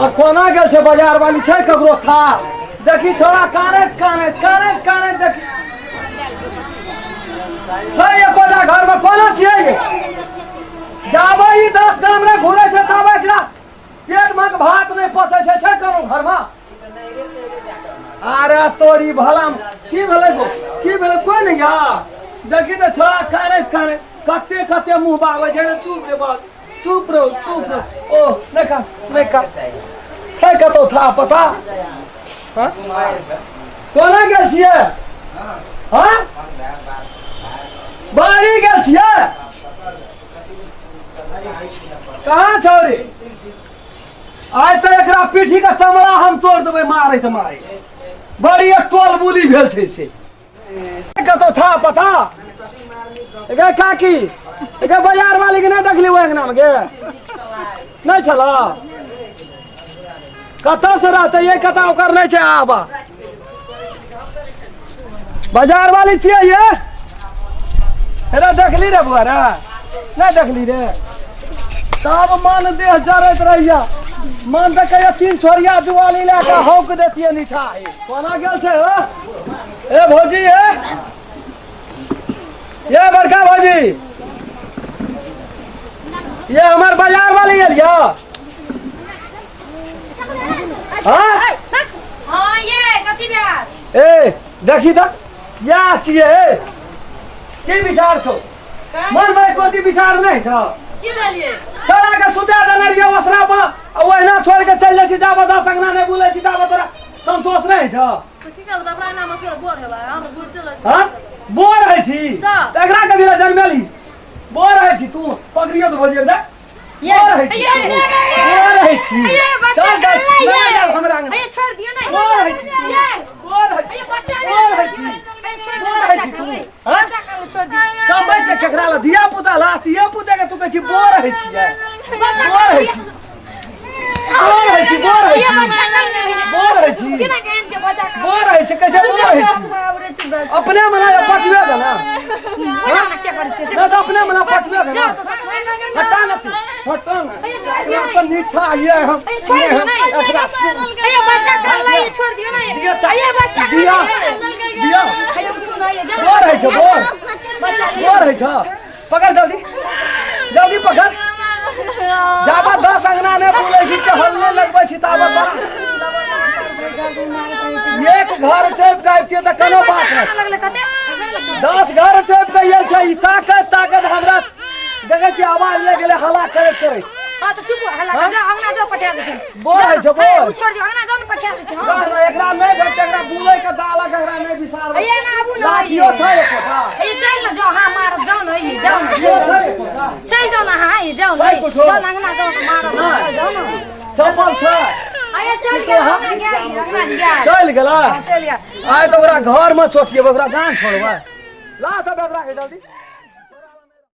और कोना गेल छै बाजार वाली छै ककरो था देखी छोड़ा कानैत कानैत कानैत कानैत देखी छै एकोटा घर में कोना छियै ये जाबे ई 10 गाम नहि घुरै छै ताबे एकरा पेट में भात नहि पचै छै छै कोनो घर में अरे तोरी भला की भेलै गो की भेलै कोई नहीं यार देखी तऽ छोड़ा कानैत कानैत कते कते मुँह बाबै छै चुप रे बाप चुप रहो चुप रहो ओ नहि खा नहि खा छै कतौ था पता हाँ? कोना गेल छियै हाँ बाड़ी गेल छियै कहाँ छौ रे आइ तऽ एकरा पीठी के चमड़ा हम तोड़ देबै मारैत मारैत बड़ी टोल बुली भेल छै से कतौ था पता गे काकी गे बाजार वाली के नहीं देखली ओहि अंगना में गे नहीं छल कतऽ से रहते ये कतऽ ओकर नहीं छै आबा बाजार वाली छियै ये हेरा देखली रे बुआ रे नहीं देखली रे तब मन देह जरैत रहिया मन तऽ कहिया तीन छोरिया जुआली लए कऽ हौक देतियै निठा कोना गेल छै हो ए भौजी ए ये बड़का भौजी ये हमार बाजार वाली आयल यऽ हाँ? हाँ ये कथी भेल ए देखी तऽ या छियै ए की विचार छौ मन में कोई विचार नहीं छौ की भेल ये छोड़ा के सुता देने रहियै ओसरा पर आ ओहिना छोड़ के चलि जाइ छी जाबत दस अंगना नहि बुलै छी ताबत तोरा संतोष नहि छौ कथी करब अपना नाम असगर बोर हेबै हम घुरिते रहै छी हाँ बोर होइ छी तऽ? तऽ एकरा कथी लए जन्मेली बोर होइ छी तू पकड़ियो तऽ भौजी एकरा ये बोर होइ छी ये बोर होइ छी ये बच्चा चल चल कल्ला ये नहि जायब हमरा अंगना ये छोड़ दियो ना बोर होइ छी ये बोर होइ छी ये बच्चा बोर होइ छी ये छोड़ बोर होइ छी तू हाँ बच्चा कल्ला छोड़ दियो कमै छै केकरा ला धिया पुता ला धिया पुता के तू कहै छी बोर होइ छियै बोर होइ छी बोर होइ छी बोर होइ छी बोर होइ छी केना केहन के बच्चा बोर होइ छै कहै छै बोर होइ छी अपने मना पटबे दे ना नहि तऽ अपने मना पटबे दे ना हटा ना तू हटा ना एकरा पर नीठा ये हम छोड़ दियो ना एकरा ये बच्चा कल्ला ये छोड़ दियो ना दिया ये बच्चा दिया दिया ये उठो ना ये बोर होइ छै बोर बोर होइ छै पकड़ जल्दी जल्दी पकड़ जाबा 10 अंगना नहि बोलै छी के हल्ले लगबै छी ताबा बड़ा एक घर टपि के अबितियै तऽ कोनो बात नहि 10 घर टपि के आयल छै ई ताकत ताकत हमरा देखै छी आवाज नहि गेलै हल्ला करैत करैत हाँ तो चुप हल्ला कर जा अंगना जो पठा दे छी बोर होइ छै बोर उ छोड़ दियो अंगना जो पठा दे छी हां ना, ना, एकरा नहि भेटतै एकरा बुलै के दालक एकरा नहि बिसारबै ये ना आबू ना लाठियो छै एकोटा ये चल ना जो हां मार जाओ ना ये जाओ ना लाठियो छै एकोटा चल जाओ ना हां ये जाओ ना छै कुछो? जाओ ना अंगना जाओ मार जाओ ना चप्पल छै अरे चल गया अंगना गया अंगना गया चलि गेलै चल गया आइ तऽ ओकरा घरमे चोटिएबै ओकरा जान छोड़बै ला तब एकरा के जल्दी।